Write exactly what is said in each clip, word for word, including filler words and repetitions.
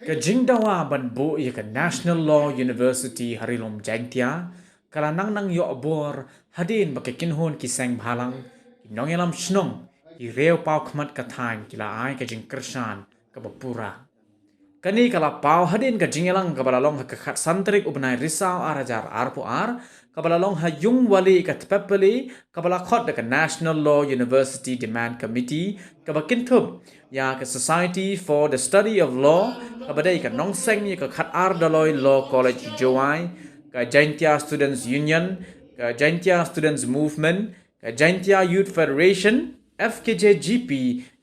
Ka jingdawa ban buh ïa ka National Law University ha Ri Lum Jaintia ka la nang nang ïoh bor hadien ba ka kynhun ki seng bhalang, ki nongïalam shnong, ki riew paw khmat ka thaiñ ki la ai ka jingkyrshan kaba pura. Kane ka la paw hadien ka jingïalang kaba la long ha ka khatsan tarik u bnai Risaw ar hajar arphew ar, kaba la long ha Yung Wali ka Tpepali, kaba la khot da ka National Law University Demand Committee, kaba kynthup ïa ka Society for the Study of Law, kaba dei ka nongseng ïa ka khatar Dolloi Law College Jowai, ka Jaintia Students Union, ka Jaintia Students Movement, ka Jaintia Youth Federation, F K J G P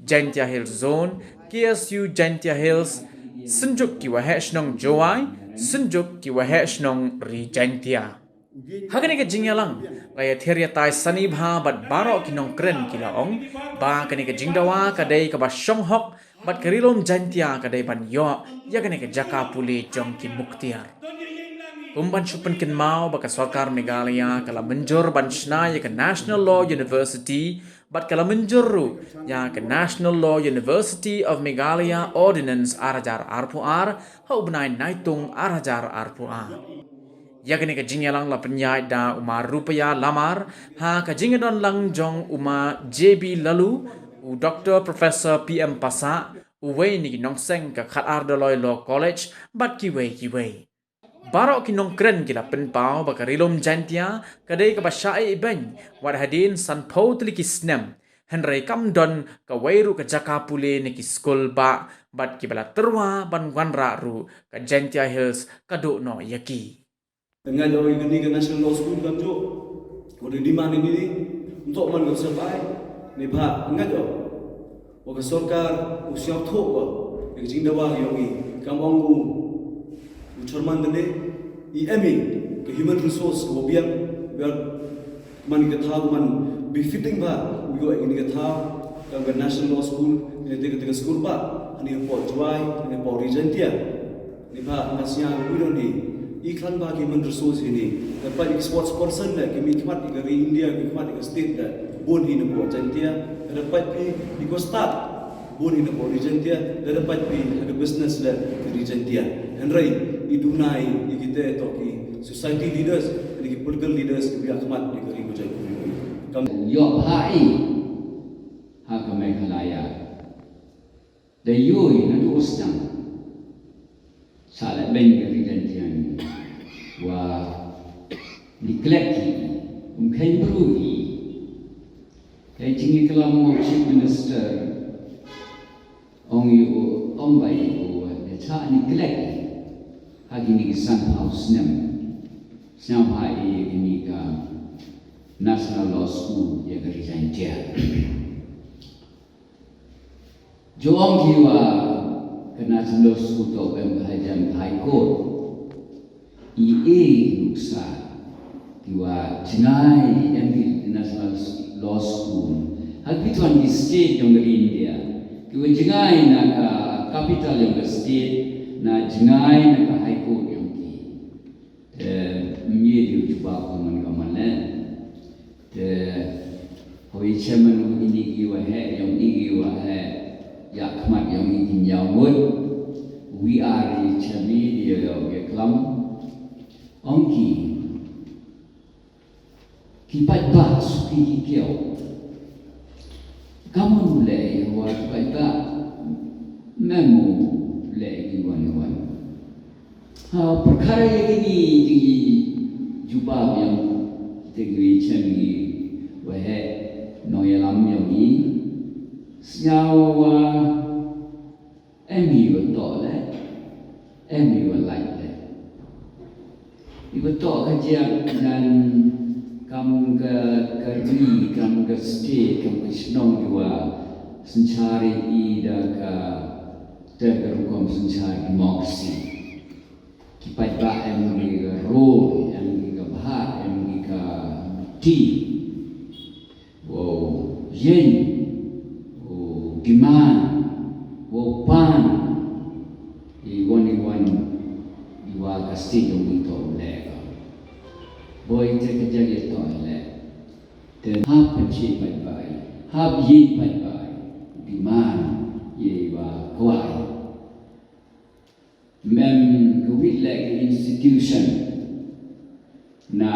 Jaintia Hills Zone, K S U Jaintia Hills, Synjuk ki Waheh Shnong Jowai, Synjuk ki Waheh Shnong Ri Jaintia. Ha kane ka jingïalang, la ïathiar ïatai sani bha bad baroh ki nongkren ki la ong ba kane ka jingdawa ka dei kaba shong hok bad ka Ri Lum Jaintia ka dei ban ïoh ïa kane ka jaka pule jong ki muktiar. Kum ban shu pynkynmaw ba ka sorkar Meghalaya ka la mynjur ban shna ïa ka National Law University bad ka la mynjur ruh ïa ka National Law University of Meghalaya Ordinance ar hajar arphew ar ha u bnai Naitung ar hajar arphew ar. Ïa kane ka jingïalang la pynïaid da u Ma Rupaya Lamar ha ka jingïadon lang jong u Ma J B Laloo, u Doktor Professor P M Passah, uwei na ki nongseng ka khatar Dolloi Law College bad kiwei kiwei. Baroh ki nongkren ki la pynpaw ba ka Ri Lum Jaintia ka dei kaba shah ïehnoh wat hadien sanphew tylli ki snem, hynrei kam don kawei ruh ka jaka pule na ki skul bah bad kiba la tyrwa ban wanrah ruh ka Jaintia Hills ka duh noh ïa ki. Nga ïohi kane ka National Law School kam jooh. Wat dei demand ïa kine, ym toh man ka survey, ne bha nga ïohi. Wat ka sorkar u sngewthuh ba ïa ka jingdawa ka ïong i, kam ong u, u chairman tang ne, i em i ka human resource ka wa biang, biang man ka thaw man befitting bha u ïoh ïa kane ka thaw, kam ka National Law School, ne te ka, te ka skul bah, ne pdeng Jowai, ne pdeng Ri Jaintia. Ni bha nga sngewthuh u don i, i khlaiñ bha ki human resource hi ni. Da peit ki sports person da, ki mihkhmat ki ka ri India, ki khmat ki ka state da, bun hi na pdeng Jaintia. Da peit ki, ki ko start, bun hi na pdeng Ri Jaintia. Da peit ki ha ka business da, ka Ri Jaintia. Hynrei i duna i, i kita toh ki society leaders, ki political leaders, ki biang khmat ki ka ri Jaintia. Kam ïoh bha i ha ka Meghalaya. Da ïohi naduh u sdang. Sa leh beiñ ka Ri Jaintia wa neglect i, ym kheiñ bru i. Ka jingïaklam u Chief Minister ong i u, ong ba i u, da cha neglect i. Ha kine ki sanphew snem. Sngewbha i kine ka National Law School ïa ka Ri Jaintia. Jong ki wa ka National Law School toh em ka hajan High Court. I e nuksa ki wa jngai em ki National Law School. Ha ki tuan ki state jong ka India. Ki wa jngai na ka capital jong ka state, na jngai na ka High Court jong ki. Te, ym ye di u jubab ka man ka man le. Te, hoi chairman u ini ki wa heh, jong i ki wa heh, ïa khmat jong i ki ñiaw ngut. Wi ar i chairman di ïa, ïa klam. Ong ki. Ki paidbah suki ki kiew. Ka mon u leh ïa wa ki paidbah. Mem u leh ïa wan wan. Ha, pyrkhat ïa kine ki jubab ïa kita ki chem ki waheh nongïalam ïa ngi. Sñiaw wa em i wa toh leh, em i wa lait leh. I wa toh ka jia nan kam ka, ka ri, kam ka state, kam ka shnong i wa synshar i da ka, da ka rukom synshar democracy. Ki paidbah em ki ka roi, em ki ka bha, em ki ka ti. Wow, ïeng, wow, demand, wow, pan. I wan, i wan, i wa ka state jong i toh leh ka. Boi te ka jia i toh leh. Te hap pynshai paidbah, hap ïeng paidbah. Demand, i wa kwai. Mem ka wit leh ka institution na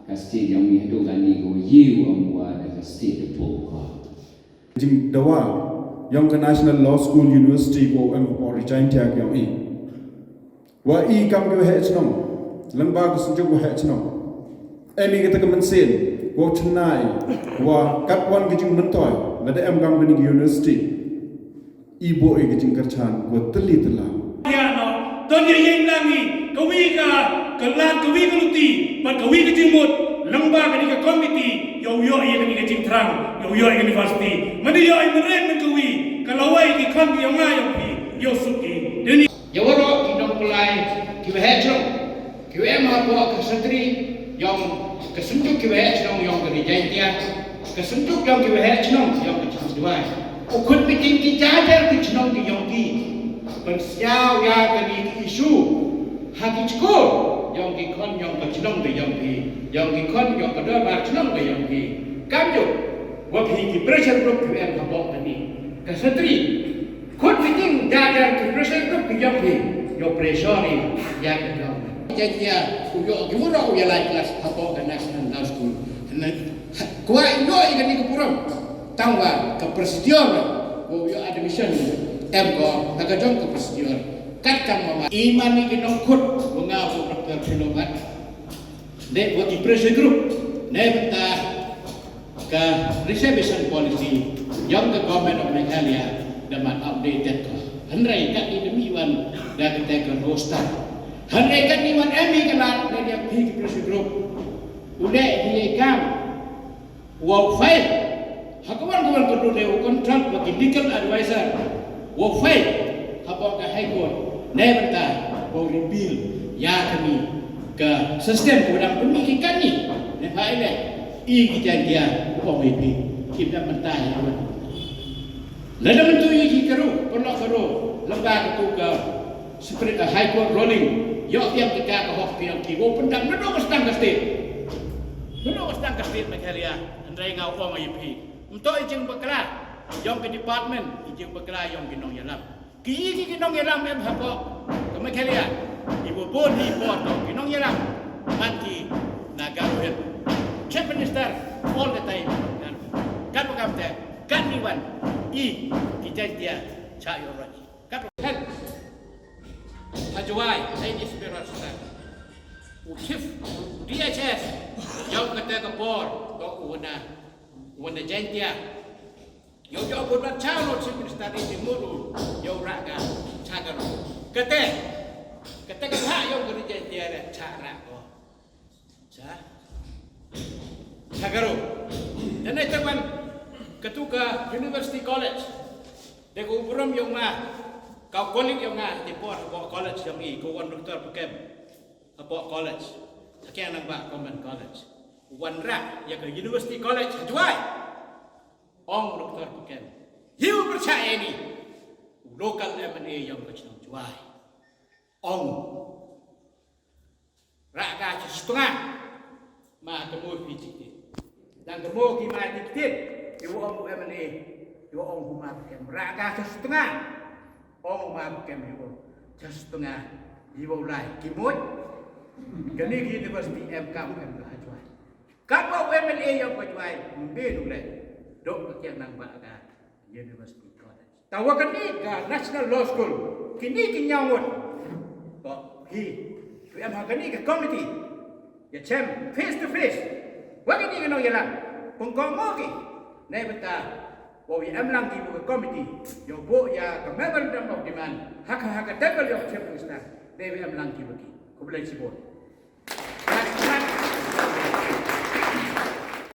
ka state yong i haduh kani ka wa ye u am wa da ka state da pok wa. Jing dawa yong ka National Law School University ko em ko resign tiak yong i. Wa i kam ki waheh chnong, lang ba ka senjuk waheh chnong. Em i kata ka mensin ko chnai wa kat wan ki jing mentoi lada em kam kani ki university. I bo i ki jingkyrchan ko teli tela. Ya no, ton ya yeng lang i, kawi ka, ka lad, kawi ka luti, pat kawi ka jingmut, lang ba kani ka committee, yow yow ya kani ka jingthrang, yow yow ya kani university. Mani yow i meren man kawi, ka lawai ki khon ki yow nga yow phi, yow suk ki. Deni. Ya waroh ki nongpulai, ki waheh chnong. Ki wa em hapoh ka sentri yong ka senjuk ki waheh chnong yong ka Ri Jaintia, ka senjuk yong ki waheh chnong yong ka chnong Jwai. U khut meeting ki jajar ki chnong ki yong ki. Ban siaw ya kani ki issue ha ki chkul yong ki khon yong ka chnong ka yong ki, yong ki khon yong ka dorbar chnong ka yong ki. Kam juk wa phi ki pressure group ki wa em hapoh kani ka sentri. Khut meeting jajar ki pressure group ki yong ki, yow pressure i ya ki government. Jaintia u yoh ki mura u ya lai class hapoh ka National Law School. Kwa i yoh i kani ka burom tang wa ka procedure ko u yoh admission em ko ha ka jong ka procedure. Kat kam ma i mani ki nongkhut wa nga u doctor Philomad. Dei wa ki pressure group ne bynta ka reservation policy yong ka Government of Meghalaya da man outdated ko. Hynrei kat i demi wan da kata ka roster. Hynrei kat i wan em i ka lad ne dia phi ki pressure group. U dei hi kam wow file ha ka wan ka wan ka dule u contract wa ki legal advisor. Wow file hapoh ka High Court ne bynta wow repeal ya kani ka system ko dang pynmih ki kani ne pha ile i ki Jaintia u ong i phi ki dang bynta ya wan. Lada mynta i ki karu pynlok karu lada ka tu ka Supreme, uh, High Court ruling yoh piang ki ka ka hok piang ki wow pyndam na dong ka stang ka state. Na dong ka stang ka state Meghalaya. Hynrei nga ong i phi. Mynta i jingbakla yong ki department, i jingbakla yong ki nongyalam. Ki yi ki, ki nongyalam em hapoh ka Meghalaya. I wa bun i por to ki nongyalam man ki na Garo Hills. Chief Minister all the time. Kan ba kam te kan i wan i ki Jaintia cha yoh roi. Kan ba kan ha Jwai ai ni Supreme Minister. U chief D H S yong kata ka por to u wana, u wana Jaintia. Yow yow bun ban cha lo Chief Minister i ti muru yow rah ka cha Garo. Kata kata ka ha yow ka ri Jaintia le cha rah ko. Cha cha Garo. Dane te ban ka tu ka University College. De ko burom yong ma ka colleague yong nga ti por ko college yong i ko wan doctor pekem. Hapoh college ha Kiang Nangbah Government College. Wan rah ya ka University College ha Jwai. Ong Doctor Pekem, hi u pyrshah eni u local M L A yong ka chnong Jwai. Ong rah ka chi stunga ma ka mo phi chi. Dang ka mo ki ma ki ktin i wa ong u M L A i wa ong u ma Pekem rah ka chi stunga. Ong ma Pekem i wa ong chi stunga i wa u lai ki mo. Kani ki university em kam em ka ha Jwai. Kaba u M L A yong ka Jwai mynta u leh dok ka Kiang Nangbah ka University College. Tawa kani ka National Law School kini ki ñiaw ngut. Ko hi ki em ha kani ka committee ya chem face to face wa kini ki nongyalam pynkomo ki ne bynta wa wi em lang ki wa ka committee yow buh ya ka memorandum of demand ha ka ha ka table yong Chief Minister ne wi em lang ki wa ki. Khublei shibun.